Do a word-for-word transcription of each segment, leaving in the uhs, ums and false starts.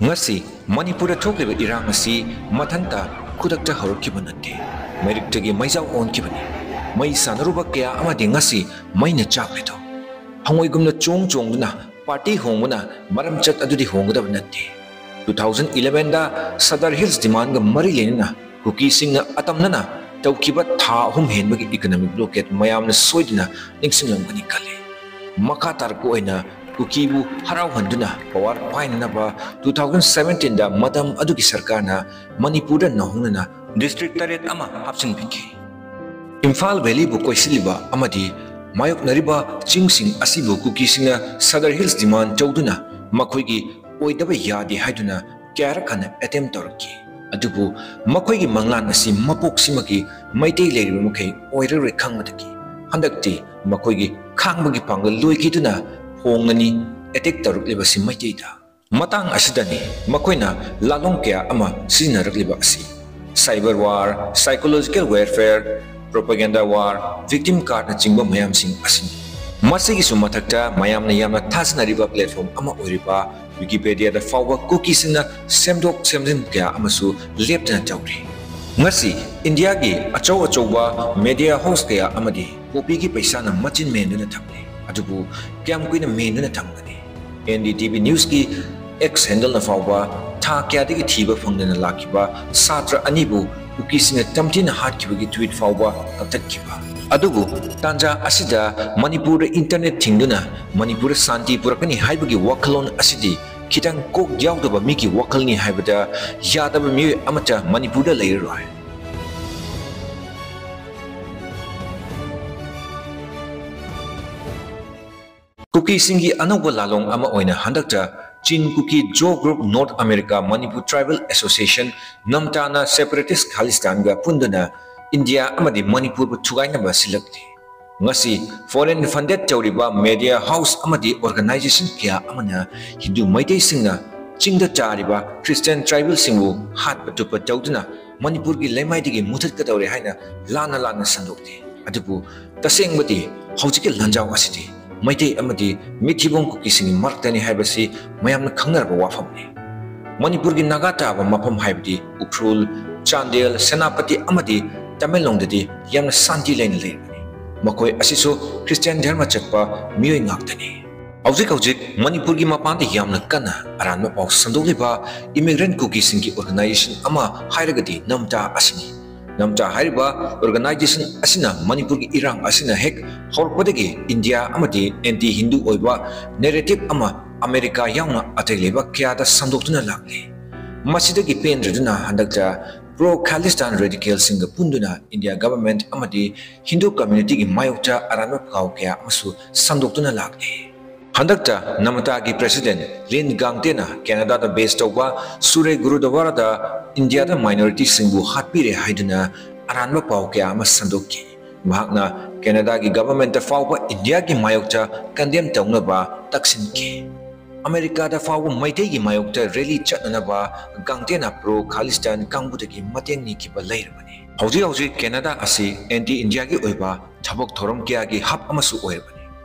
ꯉꯁꯤ ꯃꯅꯤꯄꯨꯔꯗ ꯊꯣꯛꯂꯤꯕ ꯏꯔꯥꯡ ꯑꯁꯤ ꯃꯊꯟꯇ ꯈꯨꯗꯛꯇ ꯍꯧꯔꯛꯈꯤꯕ ꯅꯠꯇꯦ꯫ ꯃꯩꯔꯤꯛꯇꯒꯤ ꯃꯩꯖꯥꯎ ꯑꯣꯟꯈꯤꯕꯅꯤ꯫ ꯃꯩ ꯁꯥꯟꯅꯔꯨꯕ ꯀꯌꯥ ꯑꯃꯗꯤ ꯉꯁꯤ ꯃꯩꯅ ꯆꯥꯛꯂꯦꯗꯣ꯫ ꯍꯉꯣꯏꯒꯨꯝꯅ ꯆꯣꯡ ꯆꯣꯡꯗꯨꯅ ꯄꯥꯔꯇꯤ ꯍꯣꯡꯕꯅ ꯃꯔꯝꯆꯠ ꯑꯗꯨꯗꯤ ꯍꯣꯡꯒꯗꯕ ꯅꯠꯇꯦ꯫ Two thousand elevenꯗ ꯁꯗꯔ ꯍꯤꯜꯁ ꯗꯤꯃꯥꯟꯒ ꯃꯔꯤ ꯂꯩꯅꯅ ꯀꯨꯀꯤꯁꯤꯡꯅ ꯑꯇꯝꯅꯅ ꯇꯧꯈꯤꯕ ꯊꯥ ꯑꯍꯨꯝ ꯍꯦꯟꯕꯒꯤ ꯏꯀꯣꯅꯣꯃꯤꯛ ꯕ꯭ꯂꯣꯀꯦꯠ ꯃꯌꯥꯝꯅ ꯁꯣꯏꯗꯅ ꯅꯤꯡꯁꯤꯡꯂꯝꯒꯅꯤ ꯈꯜꯂꯤ꯫ ꯃꯈꯥ ꯇꯥꯔꯛꯄ ꯑꯣꯏꯅ ꯀꯨꯀꯤꯕꯨ ꯍꯔꯥꯎꯍꯟꯗꯨꯅ ꯄꯋꯥꯔ ꯄꯥꯏꯅꯅꯕ two thousand seventeenꯗ ꯃꯇꯝ ꯑꯗꯨꯒꯤ ꯁꯔꯀꯥꯔꯅ ꯃꯅꯤꯄꯨꯔꯗ ꯅꯧꯍꯧꯅꯅ ꯗꯤꯁꯇ꯭ꯔꯤꯛ ꯇꯔꯦꯠ ꯑꯃ ꯍꯥꯞꯆꯤꯟꯕꯤꯈꯤ꯫ ꯏꯝꯐꯥꯜ ꯚꯦꯂꯤꯕꯨ ꯀꯣꯏꯁꯤꯜꯂꯤꯕ ꯑꯃꯗꯤ ꯃꯥꯌꯣꯛꯅꯔꯤꯕ ꯆꯤꯡꯁꯤꯡ ꯑꯁꯤꯕꯨ ꯀꯨꯀꯤꯁꯤꯡꯅ ꯁꯗꯔ ꯍꯤꯜꯁ ꯗꯤꯃꯥꯟ ꯇꯧꯗꯨꯅ ꯃꯈꯣꯏꯒꯤ ꯑꯣꯏꯗꯕ ꯌꯥꯗꯦ ꯍꯥꯏꯗꯨꯅ ꯀꯌꯥꯔꯛ ꯍꯟꯅ ꯑꯦꯇꯦꯝ ꯇꯧꯔꯛꯈꯤ꯫ ꯑꯗꯨꯕꯨ ꯃꯈꯣꯏꯒꯤ ꯃꯪꯂꯥꯟ ꯑꯁꯤ ꯃꯄꯣꯛꯁꯤꯃꯒꯤ ꯃꯩꯇꯩ ꯂꯩꯔꯤꯕ ꯃꯈꯩ ꯑꯣꯏꯔꯔꯣꯏ ꯈꯪꯕꯗꯒꯤ ꯍꯟꯗꯛꯇꯤ ꯃꯈꯣꯏꯒꯤ ꯈꯥꯡꯕꯒꯤ ꯄꯥꯡꯒꯜ ꯂꯣꯏꯈꯤꯗꯨꯅ ꯍꯣꯡꯂꯅꯤ ꯑꯦꯇꯦꯛ ꯇꯧꯔꯛꯂꯤꯕꯁꯤ ꯃꯩꯇꯩꯗ꯫ ꯃꯇꯥꯡ ꯑꯁꯤꯗꯅꯤ ꯃꯈꯣꯏꯅ ꯂꯥꯂꯣꯡ ꯀꯌꯥ ꯑꯃ ꯁꯤꯖꯤꯟꯅꯔꯛꯂꯤꯕ ꯑꯁꯤ꯫ Cyber war, psychological warfare, propaganda war, victim cardꯅꯆꯤꯡꯕ ꯃꯌꯥꯝꯁꯤꯡ ꯑꯁꯤꯅꯤ꯫ ꯃꯁꯤꯒꯤꯁꯨ ꯃꯊꯛꯇ ꯃꯌꯥꯝꯅ ꯌꯥꯝꯅ ꯊꯥꯖꯅꯔꯤꯕ platform ꯑꯃ ꯑꯣꯏꯔꯤꯕ Wikipediaꯗ ꯐꯥꯎꯕ ꯀꯨꯀꯤꯁꯤꯡꯅ ꯁꯦꯝꯗꯣꯛ ꯁꯦꯝꯖꯤꯟ ꯀꯌꯥ ꯑꯃꯁꯨ ꯂꯦꯞꯇꯅ ꯇꯧꯔꯤ꯫ ꯉꯁꯤ ꯏꯟꯗꯤꯌꯥꯒꯤ ꯑꯆꯧ ꯑꯆꯧꯕ media house ꯀꯌꯥ ꯑꯃꯗꯤ ꯄꯣꯄꯤꯒꯤ ꯄꯩꯁꯥꯅ ꯃꯆꯤꯟ ꯃꯦꯟꯗꯨꯅ ꯊꯝꯂꯤ꯫ ꯑꯗꯨꯕꯨ ꯀꯌꯥꯝ ꯀꯨꯏꯅ ꯃꯦꯟꯗꯨꯅ ꯊꯝꯒꯅꯤ? NDTV Newsꯀꯤ X handleꯅ ꯐꯥꯎꯕ ꯊꯥ ꯀꯌꯥꯗꯒꯤ ꯊꯤꯕ ꯐꯪꯗꯅ ꯂꯥꯛꯈꯤꯕ ꯁꯥꯇ꯭ꯔ ꯑꯅꯤꯕꯨ ꯀꯨꯀꯤꯁꯤꯡꯅ ꯇꯝꯊꯤꯅ ꯍꯥꯠꯈꯤꯕꯒꯤ tweet ꯐꯥꯎꯕ ꯀꯛꯊꯠꯈꯤꯕ꯫ ꯑꯗꯨꯕꯨ ꯇꯥꯟꯖꯥ ꯑꯁꯤꯗ ꯃꯅꯤꯄꯨꯔꯗ internet ꯊꯤꯡꯗꯨꯅ ꯃꯅꯤꯄꯨꯔꯗ ꯁꯥꯟꯇꯤ ꯄꯨꯔꯛꯀꯅꯤ ꯍꯥꯏꯕꯒꯤ ꯋꯥꯈꯜꯂꯣꯟ ꯑꯁꯤꯗꯤ ꯈꯤꯇꯪ ꯀꯣꯛ ꯌꯥꯎꯗꯕ ꯃꯤꯒꯤ ꯋꯥꯈꯜꯅꯤ ꯍꯥꯏꯕꯗ ꯌꯥꯗꯕ ꯃꯤꯑꯣꯏ ꯑꯃꯠꯇ ꯃꯅꯤꯄꯨꯔꯗ ꯂꯩꯔꯔꯣꯏ꯫ ꯀꯨꯀꯤꯁꯤꯡꯒꯤ ꯑꯅꯧꯕ ꯂꯥꯂꯣꯡ ꯑꯃ ꯑꯣꯏꯅ ꯍꯟꯗꯛꯇ Chin Kuki Zo group North America Manipur tribal association ꯅꯝꯇꯥꯅ separatist ꯈꯥꯂꯤꯁꯇꯥꯟꯒ ꯄꯨꯟꯗꯨꯅ ꯏꯟꯗꯤꯌꯥ ꯑꯃꯗꯤ ꯃꯅꯤꯄꯨꯔꯕꯨ ꯊꯨꯒꯥꯏꯅꯕ ꯁꯤꯜꯂꯛꯂꯤ꯫ ꯉꯁꯤ foreign funded ꯇꯧꯔꯤꯕ media house ꯑꯃꯗꯤ organization ꯀꯌꯥ ꯑꯃꯅ ꯍꯤꯟꯗꯨ ꯃꯩꯇꯩꯁꯤꯡꯅ ꯆꯤꯡꯗ ꯇꯥꯔꯤꯕ Christian tribalꯁꯤꯡꯕꯨ ꯍꯥꯠꯄ ꯇꯨꯞꯄ ꯇꯧꯗꯨꯅ ꯃꯅꯤꯄꯨꯔꯒꯤ ꯂꯩꯃꯥꯏꯗꯒꯤ ꯃꯨꯊꯠꯀꯗꯧꯔꯦ ꯍꯥꯏꯅ ꯂꯥꯟꯅ ꯂꯥꯟꯅ ꯁꯟꯗꯣꯛꯂꯤ꯫ ꯑꯗꯨꯕꯨ ꯇꯁꯦꯡꯕꯗꯤ ꯍꯧꯖꯤꯛꯀꯤ ꯂꯥꯟꯖꯥꯎ ꯑꯁꯤꯗꯤ ꯃꯩꯇꯩ ꯑꯃꯗꯤ ꯃꯤꯊꯤꯕꯣꯡ ꯀꯨꯀꯤꯁꯤꯡꯒꯤ ꯃꯔꯛꯇꯅꯤ ꯍꯥꯏꯕꯁꯤ ꯃꯌꯥꯝꯅ ꯈꯪꯅꯔꯕ ꯋꯥꯐꯝꯅꯤ꯫ ꯃꯅꯤꯄꯨꯔꯒꯤ ꯅꯥꯒꯥ ꯇꯥꯕ ꯃꯐꯝ ꯍꯥꯏꯕꯗꯤ ꯎꯈ꯭ꯔꯨꯜ, ꯆꯥꯟꯗꯦꯜ, ꯁꯦꯅꯥꯄꯇꯤ ꯑꯃꯗꯤ ꯇꯃꯦꯡꯂꯣꯡꯗꯗꯤ ꯌꯥꯝꯅ ꯁꯥꯟꯇꯤ ꯂꯩꯅ ꯂꯩꯔꯕꯅꯤ꯫ ꯃꯈꯣꯏ ꯑꯁꯤꯁꯨ ꯈ꯭ꯔꯤꯁꯇꯤꯌꯥꯟ ꯙꯔꯃ ꯆꯠꯄ ꯃꯤꯑꯣꯏ ꯉꯥꯛꯇꯅꯤ꯫ ꯍꯧꯖꯤꯛ ꯍꯧꯖꯤꯛ ꯃꯅꯤꯄꯨꯔꯒꯤ ꯃꯄꯥꯟꯗ ꯌꯥꯝꯅ ꯀꯟꯅ ꯑꯔꯥꯟꯕ ꯄꯥꯎ ꯁꯟꯗꯣꯛꯂꯤꯕ ꯏꯃꯤꯒ꯭ꯔꯦꯟꯠ ꯀꯨꯀꯤꯁꯤꯡꯒꯤ ꯑꯣꯔꯒꯅꯥꯏꯖꯦꯁꯟ ꯑꯃ ꯍꯥꯏꯔꯒꯗꯤ ꯅꯝꯇꯥ ꯑꯁꯤꯅꯤ꯫ ꯅꯝꯇꯥ ꯍꯥꯏꯔꯤꯕ ꯑꯣꯔꯒꯅꯥꯏꯖꯦꯁꯟ ꯑꯁꯤꯅ ꯃꯅꯤꯄꯨꯔꯒꯤ ꯏꯔꯥꯡ ꯑꯁꯤꯅ ꯍꯦꯛ ꯍꯧꯔꯛꯄꯗꯒꯤ ꯏꯟꯗꯤꯌꯥ ꯑꯃꯗꯤ ꯑꯦꯟꯇꯤ ꯍꯤꯟꯗꯨ ꯑꯣꯏꯕ ꯅꯦꯔꯦꯇꯤꯚ ꯑꯃ ꯑꯃꯦꯔꯤꯀꯥ ꯌꯥꯎꯅ ꯑꯇꯩ ꯂꯩꯕꯥꯛ ꯀꯌꯥꯗ ꯁꯟꯗꯣꯛꯇꯨꯅ ꯂꯥꯛꯂꯤ꯫ ꯃꯁꯤꯗꯒꯤ ꯄꯦꯟꯗ꯭ꯔꯗꯨꯅ ꯍꯟꯗꯛꯇ ꯄ꯭ꯔꯣ ꯈꯥꯂꯤꯁꯇꯥꯟ ꯔꯦꯗꯤꯀꯦꯜꯁꯤꯡꯒ ꯄꯨꯟꯗꯨꯅ ꯏꯟꯗꯤꯌꯥ ꯒꯚꯔꯟꯃꯦꯟꯠ ꯑꯃꯗꯤ ꯍꯤꯟꯗꯨ ꯀꯝꯃ꯭ꯌꯨꯅꯤꯇꯤꯒꯤ ꯃꯥꯌꯣꯛꯇ ꯑꯔꯥꯟꯕ ꯄꯥꯎ ꯀꯌꯥ ꯑꯃꯁꯨ ꯁꯟꯗꯣꯛꯇꯨꯅ ꯂꯥꯛꯂꯤ꯫ ꯍꯟꯗꯛꯇ ꯅꯃꯇꯥꯒꯤ ꯄ꯭ꯔꯦꯁꯤꯗꯦꯟꯠ ꯂꯤꯟ ꯒꯥꯡꯇꯦꯅ ꯀꯦꯅꯥꯗꯥꯗ ꯕꯦꯖ ꯇꯧꯕ ꯁꯨꯔꯦ ꯒꯨꯔꯨꯗ꯭ꯋꯥꯔꯥꯗ ꯏꯟꯗꯤꯌꯥꯗ ꯃꯥꯏꯅꯣꯔꯤꯇꯤꯁꯤꯡꯕꯨ ꯍꯥꯠꯄꯤꯔꯦ ꯍꯥꯏꯗꯨꯅ ꯑꯔꯥꯟꯕ ꯄꯥꯎ ꯀꯌꯥ ꯑꯃ ꯁꯟꯗꯣꯛꯈꯤ꯫ ꯃꯍꯥꯛꯅ ꯀꯦꯅꯥꯗꯥꯒꯤ ꯒꯚꯔꯟꯃꯦꯟꯠꯇ ꯐꯥꯎꯕ ꯏꯟꯗꯤꯌꯥꯒꯤ ꯃꯥꯌꯣꯛꯇ ꯀꯟꯗꯦꯝ ꯇꯧꯅꯕ ꯇꯛꯁꯤꯟꯈꯤ꯫ ꯑꯃꯦꯔꯤꯀꯥꯗ ꯐꯥꯎꯕ ꯃꯩꯇꯩꯒꯤ ꯃꯥꯌꯣꯛꯇ ꯔꯦꯂꯤ ꯆꯠꯅꯅꯕ ꯒꯥꯡꯇꯦꯅ ꯄ꯭ꯔꯣ ꯈꯥꯂꯤꯁꯇꯥꯟ ꯀꯥꯡꯕꯨꯗꯒꯤ ꯃꯇꯦꯡ ꯅꯤꯈꯤꯕ ꯂꯩꯔꯕꯅꯤ꯫ ꯍꯧꯖꯤꯛ ꯍꯧꯖꯤꯛ ꯀꯦꯅꯥꯗꯥ ꯑꯁꯤ ꯑꯦꯟꯇꯤ ꯏꯟꯗꯤꯌꯥꯒꯤ ꯑꯣꯏꯕ ꯊꯕꯛ ꯊꯧꯔꯝ ꯀꯌꯥꯒꯤ ꯍꯕ ꯑꯃꯁꯨ ꯑꯣꯏꯔꯕꯅꯤ꯫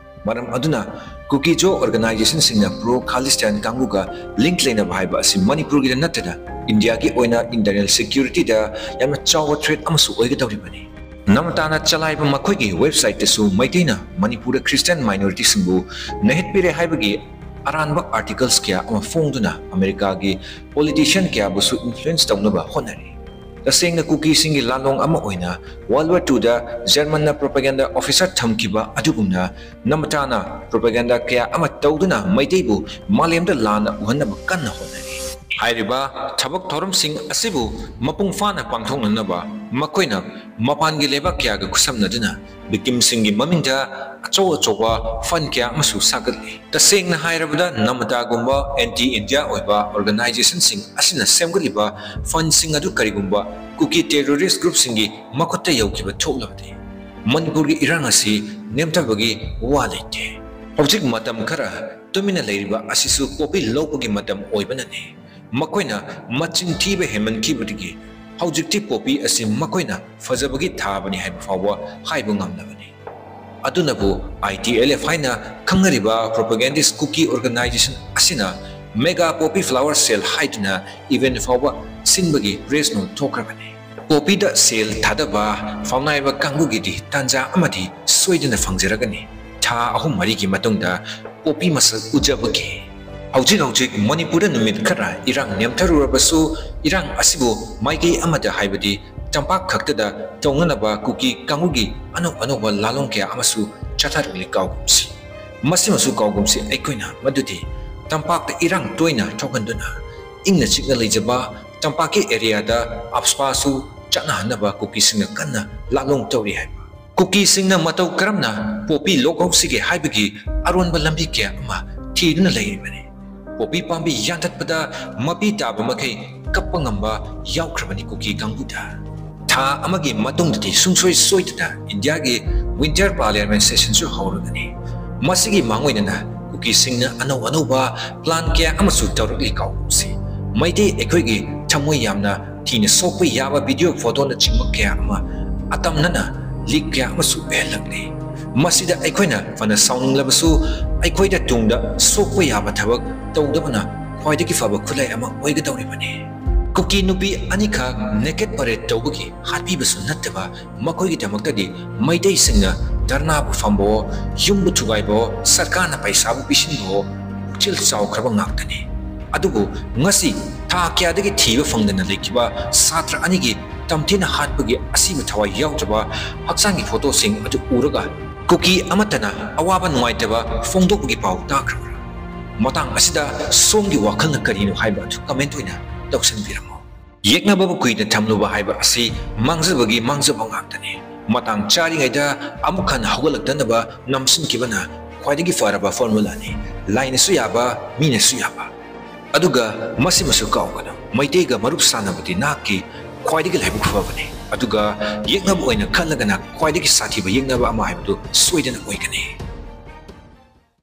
ꯃꯔꯝ ꯑꯗꯨꯅ ꯀꯨꯀꯤꯖꯣ ꯑꯣꯔꯒꯅꯥꯏꯖꯦꯁꯟꯁꯤꯡꯅ ꯄ꯭ꯔꯣ ꯈꯥꯂꯤꯁꯇꯥꯟ ꯀꯥꯡꯕꯨꯒ ꯂꯤꯡꯛ ꯂꯩꯅꯕ ꯍꯥꯏꯕ ꯑꯁꯤ ꯃꯅꯤꯄꯨꯔꯒꯤꯗ ꯅꯠꯇꯅ ꯏꯟꯗꯤꯌꯥꯒꯤ ꯑꯣꯏꯅ ꯏꯟꯇꯔꯅꯦꯜ ꯁꯦꯀ꯭ꯌꯨꯔꯤꯇꯤꯗ ꯌꯥꯝꯅ ꯆꯥꯎꯕ ꯊ꯭ꯔꯦꯠ ꯑꯃꯁꯨ ꯑꯣꯏꯒꯗꯧꯔꯤꯕꯅꯤ꯫ ꯅꯃꯇꯥꯅ ꯆꯂꯥꯏꯕ ꯃꯈꯣꯏꯒꯤ ꯋꯦꯕꯁꯥꯏꯠꯇꯁꯨ ꯃꯩꯇꯩꯅ ꯃꯅꯤꯄꯨꯔꯗ ꯈ꯭ꯔꯤꯁꯇꯤꯌꯥꯟ ꯃꯥꯏꯅꯣꯔꯤꯇꯤꯁꯤꯡꯕꯨ ꯅꯩꯍꯠꯄꯤꯔꯦ ꯍꯥꯏꯕꯒꯤ ꯑꯔꯥꯟꯕ ꯑꯥꯔꯇꯤꯀꯜꯁ ꯀꯌꯥ ꯑꯃ ꯐꯣꯡꯗꯨꯅ ꯑꯃꯦꯔꯤꯀꯥꯒꯤ ꯄꯣꯂꯤꯇꯤꯁꯤꯌꯟ ꯀꯌꯥꯕꯨꯁꯨ ꯏꯟꯐ꯭ꯂꯨꯌꯦꯟꯁ ꯇꯧꯅꯕ ꯍꯣꯠꯅꯔꯤ꯫ ꯇꯁꯦꯡꯅ ꯀꯨꯀꯤꯁꯤꯡꯒꯤ ꯂꯥꯜꯂꯣꯡ ꯑꯃ ꯑꯣꯏꯅ ꯋꯥꯔꯜ ꯋꯥꯔ ꯇꯨꯗ ꯖꯔꯃꯟꯅ ꯄ꯭ꯔꯣꯄꯥꯒꯦꯟꯗꯥ ꯑꯣꯐꯤꯁꯥꯔ ꯊꯝꯈꯤꯕ ꯑꯗꯨꯒꯨꯝꯅ ꯅꯃꯇꯥꯅ ꯄ꯭ꯔꯣꯄꯥꯒꯦꯟꯗꯥ ꯀꯌꯥ ꯑꯃ ꯇꯧꯗꯨꯅ ꯃꯩꯇꯩꯕꯨ ꯃꯥꯂꯦꯝꯗ ꯂꯥꯟꯅ ꯎꯍꯟꯅꯕ ꯀꯟꯅ ꯍꯣꯠꯅꯔꯤ꯫ ꯍꯥꯏꯔꯤꯕ ꯊꯕꯛ ꯊꯧꯔꯝꯁꯤꯡ ꯑꯁꯤꯕꯨ ꯃꯄꯨꯡ ꯐꯥꯅ ꯄꯥꯡꯊꯣꯛꯅꯅꯕ ꯃꯈꯣꯏꯅ ꯃꯄꯥꯟꯒꯤ ꯂꯩꯕꯥꯛ ꯀꯌꯥꯒ ꯈꯨꯠꯁꯝꯅꯗꯨꯅ ꯚꯤꯛꯇꯤꯝꯁꯤꯡꯒꯤ ꯃꯃꯤꯡꯗ ꯑꯆꯧ ꯑꯆꯧꯕ ꯐꯟ ꯀꯌꯥ ꯑꯃꯁꯨ ꯁꯥꯒꯠꯂꯤ꯫ ꯇꯁꯦꯡꯅ ꯍꯥꯏꯔꯕꯗ ꯅꯃꯇꯥꯒꯨꯝꯕ ꯑꯦꯟꯇꯤ ꯏꯟꯗꯤꯌꯥ ꯑꯣꯏꯕ ꯑꯣꯔꯒꯅꯥꯏꯖꯦꯁꯟꯁꯤꯡ ꯑꯁꯤꯅ ꯁꯦꯝꯒꯠꯂꯤꯕ ꯐꯟꯁꯤꯡ ꯑꯗꯨ ꯀꯔꯤꯒꯨꯝꯕ ꯀꯨꯀꯤ ꯇꯦꯔꯣꯔꯤꯁ ꯒ꯭ꯔꯨꯞꯁꯤꯡꯒꯤ ꯃꯈꯨꯠꯇ ꯌꯧꯈꯤꯕ ꯊꯣꯛꯂꯕꯗꯤ ꯃꯅꯤꯄꯨꯔꯒꯤ ꯏꯔꯥꯡ ꯑꯁꯤ ꯅꯦꯝꯊꯕꯒꯤ ꯋꯥ ꯂꯩꯇꯦ꯫ ꯍꯧꯖꯤꯛ ꯃꯇꯝ ꯈꯔ ꯇꯨꯃꯤꯟꯅ ꯂꯩꯔꯤꯕ ꯑꯁꯤꯁꯨ ꯄꯣꯄꯤ ꯂꯧꯕꯒꯤ ꯃꯇꯝ ꯑꯣꯏꯕꯅꯅꯤ꯫ ꯃꯈꯣꯏꯅ ꯃꯆꯤꯟ ꯊꯤꯕ ꯍꯦꯟꯃꯟꯈꯤꯕꯗꯒꯤ ꯍꯧꯖꯤꯛꯇꯤ ꯄꯣꯄꯤ ꯑꯁꯤ ꯃꯈꯣꯏꯅ ꯐꯖꯕꯒꯤ ꯊꯥꯕꯅꯤ ꯍꯥꯏꯕ ꯐꯥꯎꯕ ꯍꯥꯏꯕ ꯉꯝꯂꯕꯅꯤ꯫ ꯑꯗꯨꯅꯕꯨ I T L F ꯍꯥꯏꯅ ꯈꯪꯅꯔꯤꯕ propagandist ꯀꯨꯀꯤ organization ꯑꯁꯤꯅ mega poppy flower sale ꯍꯥꯏꯗꯨꯅ event ꯐꯥꯎꯕ ꯁꯤꯟꯕꯒꯤ press note ꯊꯣꯛꯈ꯭ꯔꯕꯅꯤ꯫ Poppyꯗ ꯁꯦꯜ ꯊꯥꯗꯕ ꯐꯥꯎꯅꯥꯏꯕ ꯀꯥꯡꯕꯨꯒꯤꯗꯤ ꯇꯥꯟꯖꯥ ꯑꯃꯗꯤ ꯁꯣꯏꯗꯅ ꯐꯪꯖꯔꯒꯅꯤ꯫ ꯊꯥ ꯑꯍꯨꯝ ꯃꯔꯤꯒꯤ ꯃꯇꯨꯡꯗ poppy ꯃꯁꯛ ꯎꯖꯕꯒꯤ꯫ ꯍꯧꯖꯤꯛ ꯍꯧꯖꯤꯛ ꯃꯅꯤꯄꯨꯔꯗ ꯅꯨꯃꯤꯠ ꯈꯔ ꯏꯔꯥꯡ ꯅꯦꯝꯊꯔꯨꯔꯕꯁꯨ, ꯏꯔꯥꯡ ꯑꯁꯤꯕꯨ ꯃꯥꯏꯀꯩ ꯑꯃꯗ, ꯍꯥꯏꯕꯗꯤ ꯇꯝꯄꯥꯛ ꯈꯛꯇꯗ ꯇꯧꯅꯅꯕ ꯀꯨꯀꯤ ꯀꯥꯡꯕꯨꯒꯤ ꯑꯅꯧ ꯑꯅꯧꯕ ꯂꯥꯂꯣꯡ ꯀꯌꯥ ꯑꯃꯁꯨ ꯆꯠꯊꯔꯛꯂꯤ ꯀꯥꯎꯒꯨꯝꯁꯤ꯫ ꯃꯁꯤꯃꯁꯨ ꯀꯥꯎꯒꯨꯝꯁꯤ ꯑꯩꯈꯣꯏꯅ, ꯃꯗꯨꯗꯤ ꯇꯝꯄꯥꯛꯇ ꯏꯔꯥꯡ ꯇꯣꯏꯅ ꯊꯣꯛꯍꯟꯗꯨꯅ ꯏꯪꯅ ꯆꯤꯛꯅ ꯂꯩꯖꯕ ꯇꯝꯄꯥꯛꯀꯤ areaꯗ AFSPAꯁꯨ ꯆꯠꯅꯍꯟꯅꯕ ꯀꯨꯀꯤꯁꯤꯡꯅ ꯀꯟꯅ ꯂꯥꯂꯣꯡ ꯇꯧꯔꯤ ꯍꯥꯏꯕ꯫ ꯀꯨꯀꯤꯁꯤꯡꯅ ꯃꯇꯧ ꯀꯔꯝꯅ poppy ꯂꯣꯛꯍꯧꯁꯤꯒꯦ ꯍꯥꯏꯕꯒꯤ ꯑꯔꯣꯟꯕ ꯂꯝꯕꯤ ꯀꯌꯥ ꯑꯃ ꯊꯤꯗꯨꯅ ꯂꯩꯔꯤꯕꯅꯤ꯫ Poppy ꯄꯥꯝꯕꯤ ꯌꯥꯟꯊꯠꯄꯗ ꯃꯄꯤ ꯇꯥꯕ ꯃꯈꯩ ꯀꯞꯄ ꯉꯝꯕ ꯌꯥꯎꯈ꯭ꯔꯕꯅꯤ ꯀꯨꯀꯤ ꯀꯥꯡꯕꯨꯗ꯫ ꯊꯥ ꯑꯃꯒꯤ ꯃꯇꯨꯡꯗꯗꯤ ꯁꯨꯡꯁꯣꯏ ꯁꯣꯏꯗꯅ ꯏꯟꯗꯤꯌꯥꯒꯤ winter parliament sessionꯁꯨ ꯍꯧꯔꯒꯅꯤ꯫ ꯃꯁꯤꯒꯤ ꯃꯥꯡꯑꯣꯏꯅꯅ ꯀꯨꯀꯤꯁꯤꯡꯅ ꯑꯅꯧ ꯑꯅꯧꯕ plan ꯀꯌꯥ ꯑꯃꯁꯨ ꯇꯧꯔꯛꯂꯤ ꯀꯥꯎꯒꯨꯝꯁꯤ꯫ ꯃꯩꯇꯩ ꯑꯩꯈꯣꯏꯒꯤ ꯊꯃꯣꯏ ꯌꯥꯝꯅ ꯊꯤꯅ ꯁꯣꯛꯄ ꯌꯥꯕ video, photoꯅꯆꯤꯡꯕ ꯀꯌꯥ ꯑꯃ ꯑꯇꯝꯅꯅ leak ꯀꯌꯥ ꯑꯃꯁꯨ ꯑꯣꯏꯍꯜꯂꯛꯂꯤ꯫ ꯃꯁꯤꯗ ꯑꯩꯈꯣꯏꯅ ꯐꯅ ꯁꯥꯎꯅꯤꯡꯂꯕꯁꯨ, ꯑꯩꯈꯣꯏꯗ ꯇꯨꯡꯗ ꯁꯣꯛꯄ ꯌꯥꯕ ꯊꯕꯛ ꯇꯧꯗꯕꯅ ꯈ꯭ꯋꯥꯏꯗꯒꯤ ꯐꯕ ꯈꯨꯠꯂꯥꯏ ꯑꯃ ꯑꯣꯏꯒꯗꯧꯔꯤꯕꯅꯤ꯫ ꯀꯨꯀꯤ ꯅꯨꯄꯤ ꯑꯅꯤꯈꯛ naked parade ꯇꯧꯕꯒꯤ ꯍꯥꯠꯄꯤꯕꯁꯨ ꯅꯠꯇꯕ, ꯃꯈꯣꯏꯒꯤꯗꯃꯛꯇꯗꯤ ꯃꯩꯇꯩꯁꯤꯡꯅ ꯙꯔꯅꯥꯕꯨ ꯐꯝꯕꯑꯣ, ꯌꯨꯝꯕꯨ ꯊꯨꯒꯥꯏꯕꯑꯣ, ꯁꯔꯀꯥꯔꯅ ꯄꯩꯁꯥꯕꯨ ꯄꯤꯁꯤꯟꯕꯑꯣ, ꯄꯨꯛꯆꯦꯜ ꯆꯥꯎꯈ꯭ꯔꯕ ꯉꯥꯛꯇꯅꯤ꯫ ꯑꯗꯨꯕꯨ ꯉꯁꯤ ꯊꯥ ꯀꯌꯥꯗꯒꯤ ꯊꯤꯕ ꯐꯪꯗꯅ ꯂꯩꯈꯤꯕ ꯁꯥꯇ꯭ꯔ ꯑꯅꯤꯒꯤ ꯇꯝꯊꯤꯅ ꯍꯥꯠꯄꯒꯤ ꯑꯁꯤꯕ ꯊꯋꯥꯏ ꯌꯥꯎꯗ꯭ꯔꯕ ꯍꯛꯆꯥꯡꯒꯤ photoꯁꯤꯡ ꯑꯗꯨ ꯎꯔꯒ ꯀꯨꯀꯤ ꯑꯃꯠꯇꯅ ꯑꯋꯥꯕ ꯅꯨꯡꯉꯥꯏꯇꯕ ꯐꯣꯡꯗꯣꯛꯄꯒꯤ ꯄꯥꯎ ꯇꯥꯈ꯭ꯔꯕ꯭ꯔꯥ? ꯃꯇꯥꯡ ꯑꯁꯤꯗ ꯁꯣꯝꯒꯤ ꯋꯥꯈꯜꯅ ꯀꯔꯤꯅꯣ ꯍꯥꯏꯕ ꯑꯗꯨ comment ꯑꯣꯏꯅ ꯇꯧꯁꯤꯟꯕꯤꯔꯝꯃꯨ꯫ ꯌꯦꯛꯅꯕꯕꯨ ꯀꯨꯏꯅ ꯊꯝꯂꯨꯕ ꯍꯥꯏꯕ ꯑꯁꯤ ꯃꯥꯡꯖꯕꯒꯤ ꯃꯥꯡꯖꯕ ꯉꯥꯛꯇꯅꯤ꯫ ꯃꯇꯥꯡ ꯆꯥꯔꯤꯉꯩꯗ ꯑꯃꯨꯛ ꯍꯟꯅ ꯍꯧꯒꯠꯂꯛꯇꯅꯕ ꯅꯝꯁꯤꯟꯈꯤꯕꯅ ꯈ꯭ꯋꯥꯏꯗꯒꯤ ꯐꯔꯕ formulaꯅꯤ꯫ ꯂꯥꯏꯅꯁꯨ ꯌꯥꯕ, ꯃꯤꯅꯁꯨ ꯌꯥꯕ꯫ ꯑꯗꯨꯒ ꯃꯁꯤꯃꯁꯨ ꯀꯥꯎꯒꯅꯨ, ꯃꯩꯇꯩꯒ ꯃꯔꯨꯞ ꯁꯥꯟꯅꯕꯗꯤ ꯅꯍꯥꯛꯀꯤ ꯈ꯭ꯋꯥꯏꯗꯒꯤ ꯂꯥꯏꯕꯛ ꯐꯕꯅꯤ꯫ ꯑꯗꯨꯒ ꯌꯦꯛꯅꯕ ꯑꯣꯏꯅ ꯈꯜꯂꯒꯅ ꯈ꯭ꯋꯥꯏꯗꯒꯤ ꯁꯥꯊꯤꯕ ꯌꯦꯛꯅꯕ ꯑꯃ ꯍꯥꯏꯕꯗꯨ ꯁꯣꯏꯗꯅ ꯑꯣꯏꯒꯅꯤ꯫